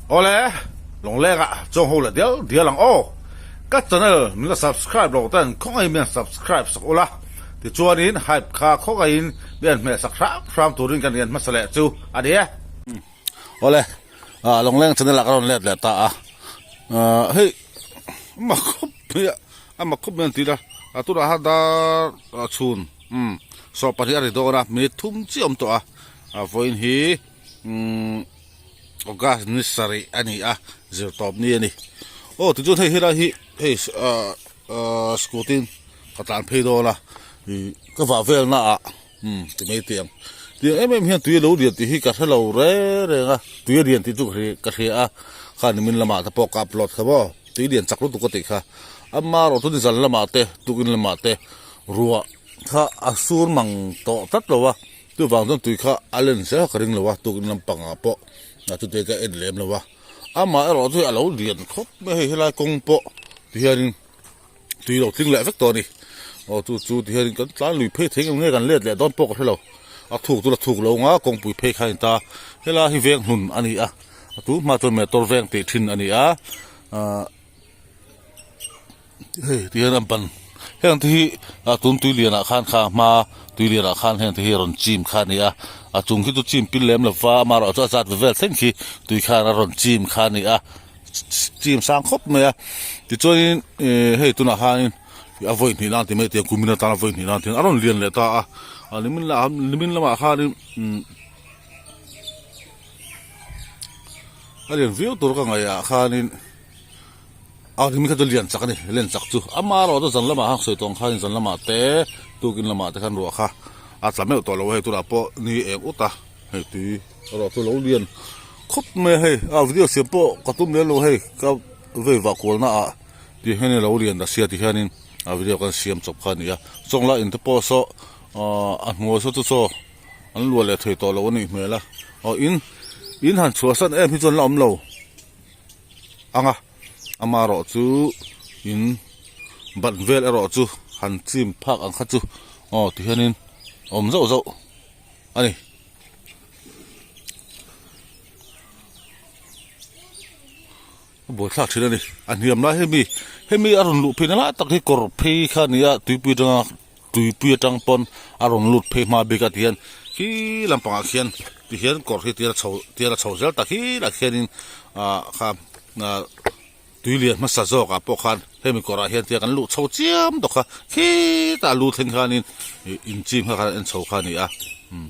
Awle, Lawngleng ah chuang ho leh dial dial ang aw. Ka channel min la subscribe lo ten khawngaihin min han subscribe sak ula, tichuanin hype kha khawngaihin min han hmeh sak hram hram turin kan rian hmasa leh chu a ni e. Awle, Lawngleng channel ah ka rawn let leh ta a, hei a mak khawp mai a, a mak khawp mai an ti la, a tunah khan dar chhun sawhpahnih a ri dawn a, minute thum chiah a awm tawh a, vawiin hi. Umm August ni sarih a ni a zir tawp ni a ni aw tichuan hei helai hi hei ah ah scooty in ka tlan phei dawn a ih ka vah vel na ah umm ti mai teh ang tiang em em hian tui a lo lian tih hi ka hrelo reng reng a tui a lian tih chu ka hria a kha nimin lamah te pawh ka upload kha maw tui lian chak lutuk ka tih kha amaherawh chu nizan lamah te tukin lamah te ruah kha a sur mang tawh tlat lo a. Chuvang chuan tui kha a len zel ka ring lo a, tukin lampangah pawh a chute ka en lem lo a, amah erawh chu a lo lian khawp mai hei helai kawng pawh tihianin tui lo tling leh vek tawh a ni, aw chu chu tihianin kan tlan lui phei thei ngem nge kan let leh dawn pawh ka hre lo, a thuk chu la thuk lo anga kawngpui phei kha a ni ta, helai hi veng hnun a ni a, a tun hma chuan motor veng tih thin a ni a, ahh. Hei ti hian an ban heng te hi a tun tui lian ah khan kha hma tui lian ah khan heng te hi a rawn chim kha a ni a a chung khi chu chim pil lem lo va amaherawh chu a zat ve vel thleng khi tui khan a rawn chim kha a ni a chim sang khawp mai a tichuanin ih hei tunah khanin a vawi hnih nan ti mai te kumin atana vawi hnih nan a rawn lian leh ta a a nimin lamah nimin lamah khanin umm a lian viau tur ka ngaih ah khanin. A hlim kha chu lian chak a ni, lian chak chu ama erawh chu zan lamah khan sawi tawng khan zan lamah te tukin lamah te khan ruah kha a tla meuh tawh lo a hei tunah pawh ni eng ut a hei tui erawh chu lo lian khawp mai a hei a video siam pawh ka tum lem lo hei ka vei vah kual na ah ti hian in lo lian ta sia ti hianin a video kan siam chawp kha a ni a chawng lah in te pawh saw ahh a hnuai saw chu saw an luah leh thei tawh lo a nih hmel a aw in in han chhuahsan em hi chuan la awm lo. Anga amaherawh chu in ban vel erawh chu han chim phak ang kha chu aw ti hianin awm zauh zauh a ni. A buaithlak thin a ni a hniam lai hemi hemi a rawn luh phei na lai tak hi kawr phei kha a ni a tuipui atanga tuipui atang pawn a rawn lut phei hma bik a tihian khi lampangah khian tihian kawr hi tihian a chho tihian a chho zel ta khilaiah khianin ah kha ah tui lian hmasa zawkah pawh khan hemi kawrah hian tihian kan luh chho chiam tawh kha khitah a lu thleng khanin ih inchim kha khan a en chho kha a ni a umm.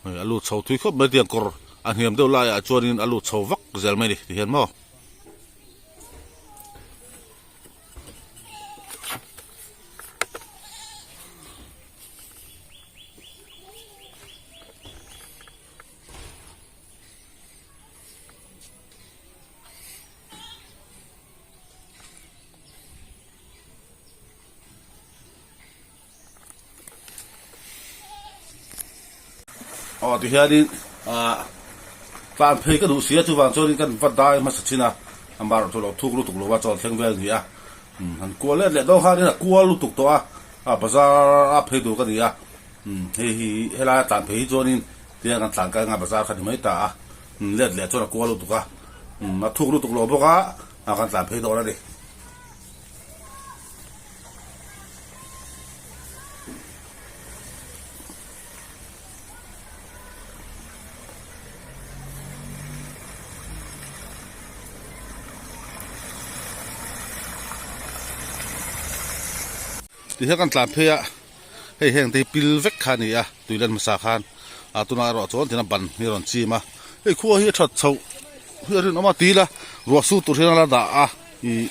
Hei a lut chho thui khawp mai tiang kawr a hniam deuh laiah chuanin a lut chho vak zel mai a ni ti hian maw. Aw tihianin ah tlan phei ka duh si a chuvang chuanin kan va dai hmasa thin a amah erawh chu lo thuk lutuk lo a chawl thleng vel a ni a umm han kual let leh dawn khanin a kual lutuk tawh a ah bazar a phei tur ka ni a umm hei hi helai a tlan phei hi chuanin tiang kan tlan kai anga bazar kha ni mai ta a umm let leh chuan a kual lutuk a umm a thuk lutuk lo bawk a ah kan tlan phei dawn a ni. Tihian kan tlan phei a hei heng te hi pil vek kha a ni a tui lan hmasa khan a tunah erawh chuan tina ban hi a rawn chim a hei khua hi a that chhoh hi a rinawm a tila ruah su tur hian a la dah a. Ih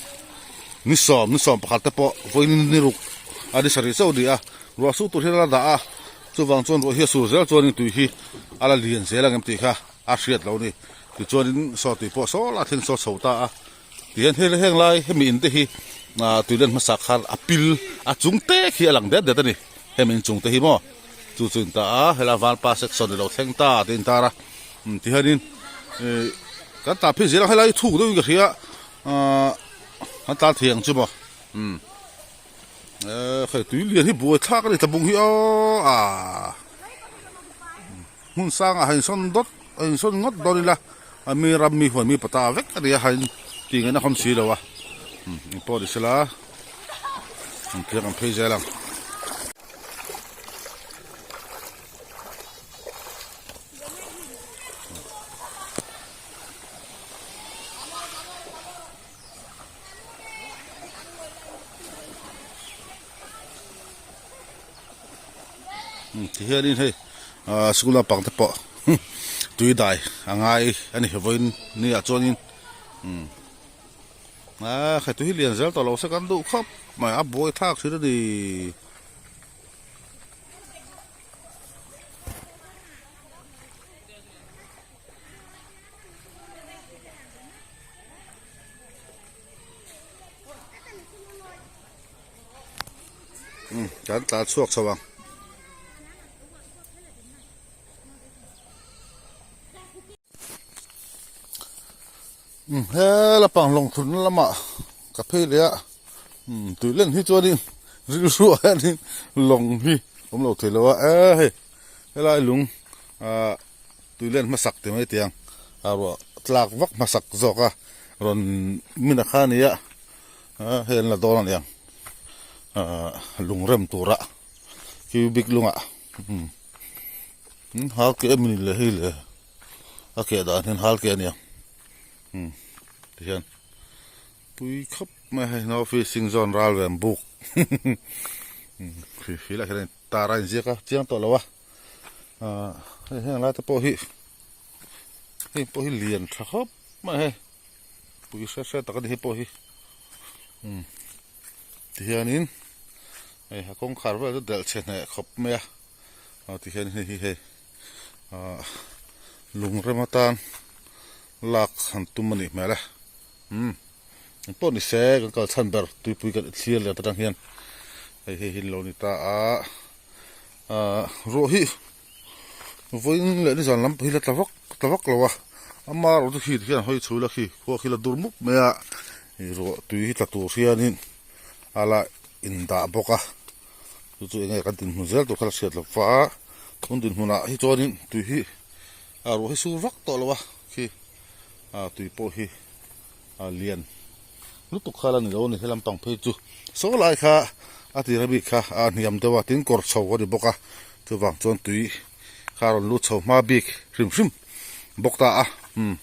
ni sawm ni sawm pakhat te pawh vawiin ni ruk a ni sarih chauh a ni a ruah su tur hian a la dah a chuvang chuan ruah hi a sur zel chuanin tui hi a la lian zel ang em tih kha a hriat lo a ni tichuanin saw tui pawh saw lah thleng saw chho ta a tihian hei heng lai hemi in te hi ah tui len hmasa khan a pil a chung te khi a lang det det a ni hemi in chung te hi maw chu chu in ta a helai vanpa section ilo thleng ta tih a intar a tihianin ih kan tah phei zel ang helai hi thuk deuhin ka hria. Ahh an tlan thei ang chu maw umm Eee hei tui lian hi buai thlak a ni tlabung hi aw aaa hmun sangah a insawn dawt a insawn ngawt dawn ila a mi ram mi huan mi pata vek a ni a hain tih ngaihna khawm si lo a engpawh ni sela engtiang an phei zel ang. Ti hianin hei ah school lampang te pawh tui dai a ngai a ni vawiin ni ah chuanin umm ah hei tui hi lian zel tawh lo se kan duh khawp mai a buai thlak thin a ni. Umm kan tlan chhuak chho ang. Umm he lampang lawng thutna lamah ka phei leh a umm tui len hi chuanin rilru ah hianin lawng hi awm lo thei lo a e hei helai lung ah. Tui len hmasak ti mai tiang a ruah tlak vak hmasak zawk a rawn min a kha nia hei an la dawn a niang ahh lung rem tura cubic lungah umm hal keh a mi le hei le a keh dan hian hal keh a niang umm tihian pui khawp mai hei no fishing zone ral ve ang buk umm lah hian tar a inziak a chiang tawh lo a. Ahh hei heng lai te pawh hi hei pawh hi lian tha khawp mai hei pui hre hre tak a ni hei pawh hi umm tihianin hei a kawngkhar vel chu delh chhe hneh khawp mai a aw tihian hei hi hei ahh lung rem atan lak han tum a nih hmel e umm engpawh ni se kan kal chhan ber tuipui kan thlir leh atang hian hei hei hi an lo ni ta a. Ahh ruah hi vawiin leh nizan lam pawh hi la tla vak tla vak lo a ama erawh chu khi hian hawi chho ila khi khua khi la dur mup mai a ih ruah tui hi tla tur hianin a la indah bawk a chu chu enge kan dinhmun zel tur kha la hriat loh va tun dinhmunah hi chuanin tui hi a ruah hi sur vak tawh lo a khi ah tui pawh hi a lian lutuk kha la ni lo a ni he lampang phei chu saw lai kha a tir ami kha a hniam deuh a tin kawr chho a ni bawk a chuvang chuan tui kha a rawn lut chho hma bik hrim hrim bawk ta a umm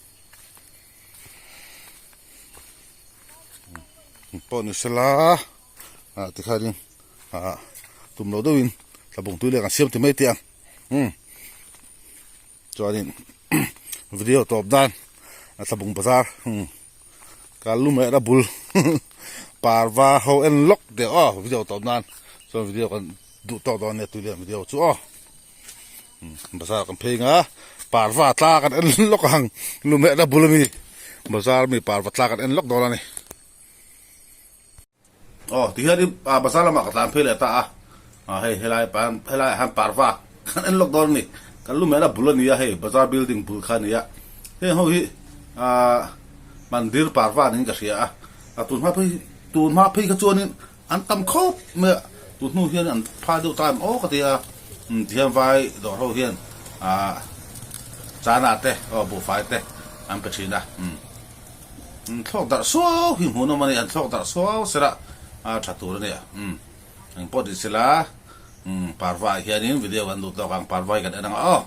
pawh ni sela ah tikhanin ah tum loh deuhin tlabung tui leh kan siam ti mai teh ang umm. Chuanin video tawp dan a Tlabung bazar ka lu mai a bul parva ho en lawk deuh aw video tawp nan chuan video kan duh tawk dawn nia tuilian video chu aw bazar kan phei nga parva tla kan en lawk ang lu mai a bul ami bazar mi parva tla kan en lawk dawn a ni. Aw tihianin bazar lamah ka tlan phei leh ta a, hei helai helaiah hian parva kan en lawk dawn a ni, kan lu mehna bul a ni a hei bazar building bul kha a ni a, heng ho hi ahh mandir parva niin ka hria a, a tun hma phei tun hma phei kha chuanin an tam khawp mai a, tun hnu hian an phai deuh ta em aw ka ti a, tihian vai dawr ho hian ahh chana te aw buhfai te an pe thin a. An thlawk darh suau hi hmuhnawm a ni, an thlawk darh suau sela a tha tur a nia. Umm engpawh ti sela umm parva ah hianin video kan duh tawk ang parva hi kan en ang aw.